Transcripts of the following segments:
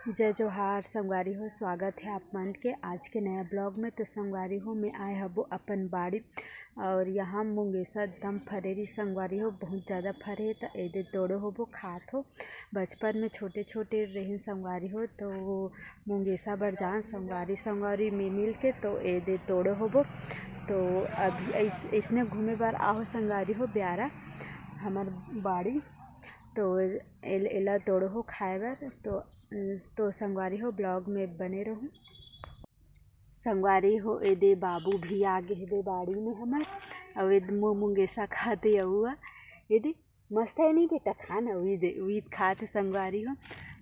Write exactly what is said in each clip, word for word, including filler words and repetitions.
जय जोहार संगवारी हो, स्वागत है आप मन के आज के नया ब्लॉग में। तो संगवारी हो, मैं आए हबो अपन बाड़ी और यहाँ मुंगेसा एकदम फरे रही संगवारी हो, बहुत ज़्यादा फरे। तो एदे तोड़ो होबो, खात हो। बचपन में छोटे छोटे रहिन संगवारी हो, तो मुंगेसा बर जान संगवारी संगवारी में मिल के तो एदे तोड़ो होबो। तो अभी ऐस-, ऐसने घूमे बर आहो संगवारी हो ब्यारा हमर बाड़ी। तो एल-, एला तोड़ो हो खाए बर। तो, तो संगवारी हो, ब्लॉग में बने रहू। संगवारी हो, एदे बाबू भी आ गे हेबे बाड़ी में हमर, अउ एदे मु-, मुंगेसा खाते अउआ। एदे मस्त है नहीं बेटा, खा ना, उही दे, उही खात हे संगवारी हो।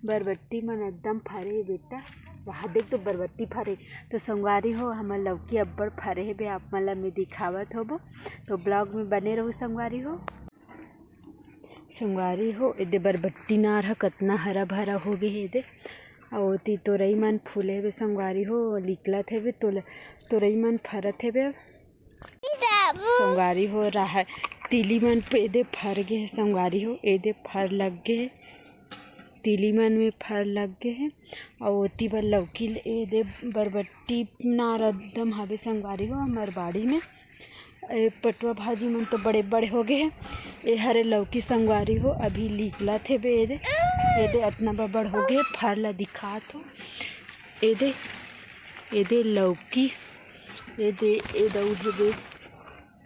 बरबट्टी मन एकदम फरे हे बेटा, वहाँ देख तो बरबट्टी फरे। तो संगवारी हो, हमर लौकी अब्बड़ फरे हेबे, आप मन ला मैं दिखावत होबो, तो ब्लॉग में बने रहू संगवारी हो। संगवारी हो, एदे बरबट्टी नार ह कतना हरा भरा हो गे हे एदे। अउ ओती तोरई मन फूले हेबे संगवारी हो, निकलत हेबे, तोल-, तोरई मन फरत हेबे। संगवारी हो, राहर, तिली मन पे एदे फर गे हे संगवारी हो, एदे फर लग गे हे, तिली मन में फर लग गे हे। अउ ओती बर लौकी ल-, एदे बरबट्टी नार एकदम हावे संगवारी हो, हमर बाड़ी में। ए पटुआ भाजी मन तो बड़े बड़े हो गे हे। ए हरे लौकी संगवारी हो, अभी निकलत हेबे एदे, एदे अतना बड़ बड़ हो गे, फर ला दिखात हो। एदे, एदे लौकी, एदे, एदे अउ हेबे,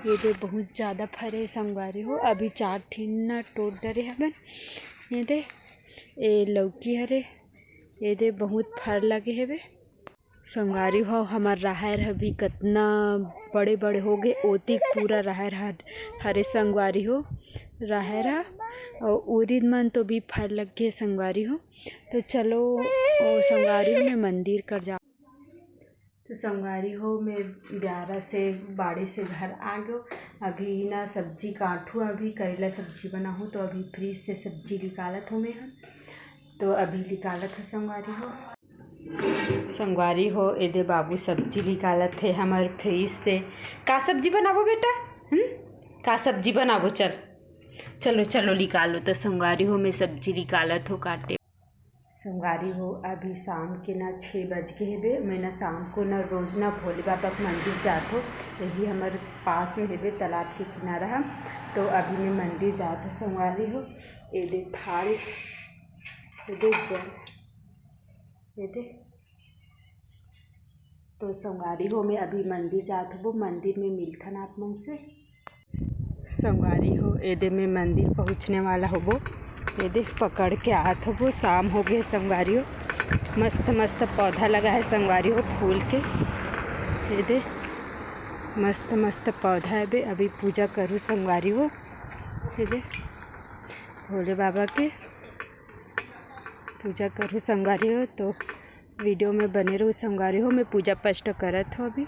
एदे बहुत ज़्यादा फरे संगवारी हो। अभी चार ठिन ना टोट डरे हवन। एदे, ए लौकी हरे, एदे बहुत फर लगे हेबे। संगवारी हो, हमर राहर ह भी कतना बड़े-बड़े हो गे, ओती पूरा राहर ह-, हरे संगवारी हो, राहर ह, अउ उरीद मन तो भी फर लग गे संगवारी हो। तो चलो, ओ संगवारी हो, मैं मंदिर कर जा। तो संगवारी हो, मैं ब्यारा से, बाड़ी से घर आ गयो। अभी ना सब्जी काटू, अभी करेला सब्जी बनाहूँ, तो अभी फ्रिज से सब्जी निकालत हो मैं ह। तो अभी निकालत हो संगवारी हो। संगवारी हो, एदे बाबू सब्जी निकालत हे हमर फ्रिज से। का सब्जी बनाबो बेटा? हम्म, का सब्जी बनाबो? चल, चलो, चलो निकालो। तो संगवारी हो, मैं सब्जी निकालत हो काटे। संगवारी हो, अभी शाम के ना छः बज के हेबे। मैं ना शाम को ना रोज ना भोले बाबा के मंदिर जात हो, यही हमर पास में हेबे, तालाब के किनारा ह। तो अभी मैं मंदिर जात हो संगवारी हो। एदे थाल, एदे जल, एदे। तो संगवारी हो, मैं अभी मंदिर जात होबो, मंदिर में मिलथन आप मन से। संगवारी हो, एदे मैं मंदिर पहुँचने वाला होबो, एदे पकड़ के आत होबो। शाम हो गे संगवारी हो, मस्त मस्त पौधा लगा हे संगवारी हो फूल के। एदे मस्त मस्त पौधा हे बे, अभी पूजा करू संगवारी हो। एदे भोले बाबा के पूजा करू संगवारी हो, तो वीडियो में बने रहू संगवारी हो। मैं पूजा पाठ करत हो अभी।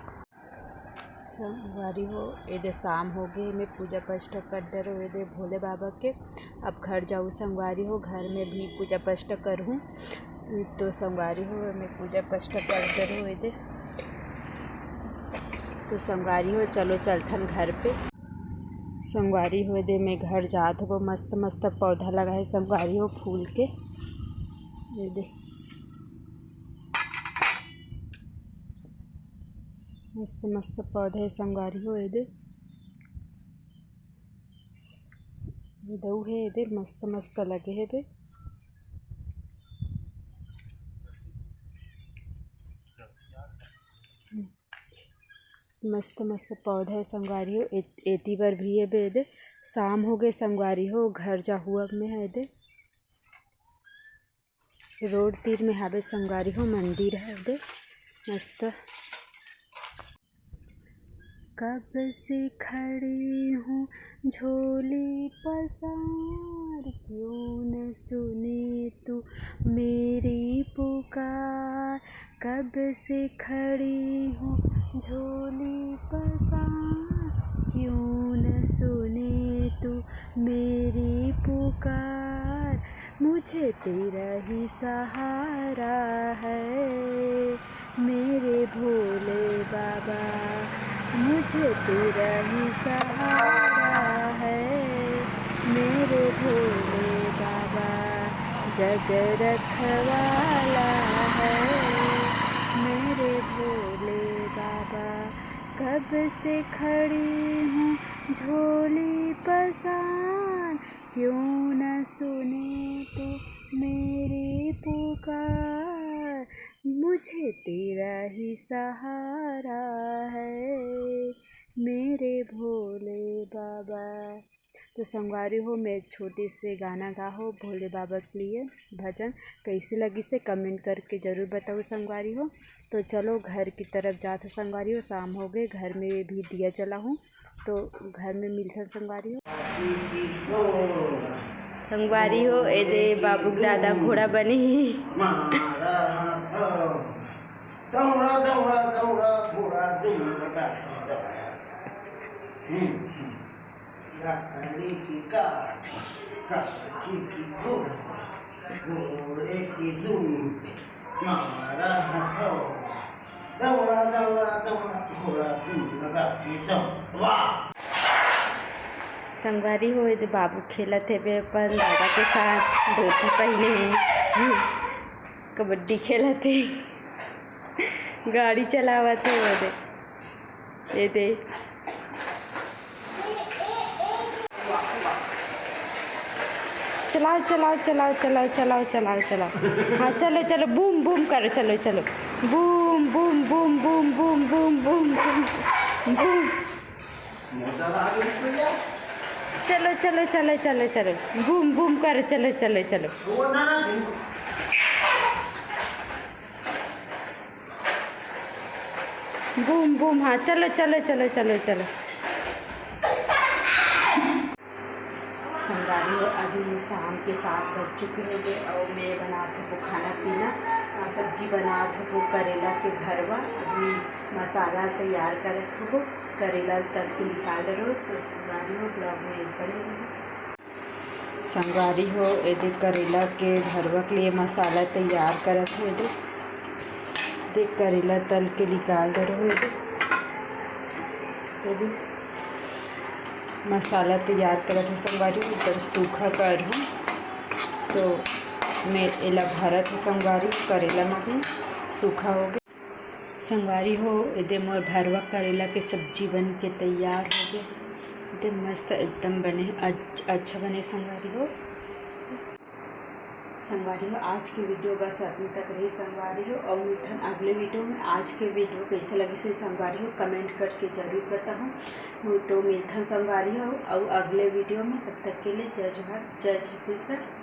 संगवारी हो, एदे शाम हो गे, मैं पूजा पाठ कर डरो एदे भोले बाबा के। अब घर जाऊ संगवारी हो, घर में भी पूजा पाठ करहूँ। तो संगवारी हो, मैं पूजा पाठ कर डरो एदे। तो संगवारी हो, चलो चलथन घर पे। संगवारी हो, एदे मैं घर जात होबो, मस्त मस्त पौधा लगा हे संगवारी हो फूल के। एदे मस्त मस्त पौधा हे संगवारी हो, एदे, एदे अउ हे, एदे मस्त मस्त लगे हे एदे। मस्त मस्त पौधा हे संगवारी हो। ए-, एती बर भी हे बे एदे। शाम हो गे संगवारी हो, घर जाहू अब मैं ह एदे। रोड तीर में हावे संगवारी हो, मंदिर हे एदे मस्त। कब से खड़ी हूँ झोली पसार, क्यों न सुने तू मेरी पुकार। कब से खड़ी हूँ झोली पसार, क्यों न सुने तू मेरी पुकार। मुझे तेरा ही सहारा है मेरे भोले बाबा, मुझे तेरा ही सहारा है मेरे भोले बाबा। जग रखवाला हे भोले बाबा, कब से खड़ी हूँ झोली पसान, क्यों न सुने तू मेरी पुकार, मुझे तेरा ही सहारा है मेरे भोले बाबा। तो संगवारी हो, मैं छोटे से गाना गा हो भोले बाबा के लिए भजन। कैसे लगिस हे comment करके जरूर बताओ संगवारी हो। तो चलो घर की तरफ जात हो संगवारी हो, शाम हो गए, घर में भी दिया जला हूँ, तो घर में मिलथन संगवारी हो। संगवारी हो, एदे बाबू के दादा घोड़ा बने हे। मारा हाथ। दौड़ा, दौड़ा, दौड़ा, घोड़ा दौड़ा। हम्म, हम्म। लकड़ी की काठी, काठी की घोड़ा, घोड़े की दूम पे मारा हथौड़ा। दौड़ा, दौड़ा, दौड़ा, घोड़ा दौड़ा के दौड़ा। वाह! संगवारी हो, एदे बाबू खेलत हेबे अपन दादा के साथ, धोती पहिने हे, कबड्डी खेलत हे, गाड़ी चलावत हे, ओदे, एदे। चलाओ, चलाओ, चलाओ। हाँ, चलो, चलो, बूम, बूम करो, चलो, चलो। Boom, boom, boom, boom, boom, boom, boom, boom, boom. चलो, चलो, चलो, चलो, चलो। बूम, बूम करो, चलो, चलो, चलो। बूम, बूम, हाँ, चलो, चलो, चलो, चलो, चलो। संगवारी हो, अभी शाम के सात बज चुके हे अउ मैं बनात हूँ खाना पीना। अ, सब्जी बनात हूँ करेला के भरवा। अभी मसाला तैयार करत हूँ, करेला तल के निकाल रहो। तो संगवारी हो, vlog में बने रहो। संगवारी हो, एदे करेला के भरवा के लिए मसाला तैयार करत हूँ। एदे, एदे करेला तल के निकाल रहो। एदे, एदे मसाला तैयार करत हूँ संगवारी, एकदम सूखा कर हूँ। तो मैं एला भरत हूँ संगवारी, करेला में भी सूखा हो गया। संगवारी हो, एदे मोर भरवा करेला के सब्जी बन के तैयार हो गए। एकदम मस्त, एकदम बने, अच्छ-, अच्छा बने संगवारी हो। संगवारी हो, आज के video बस अतने तक रही संगवारी हो, अउ मिलथन अगले video में। आज के video कैसे लगिस हे संगवारी हो, comment करके जरूर बताओ। तो मिलथन संगवारी हो अउ अगले video में, तब तक के लिए जय जोहार, जय छत्तीसगढ़।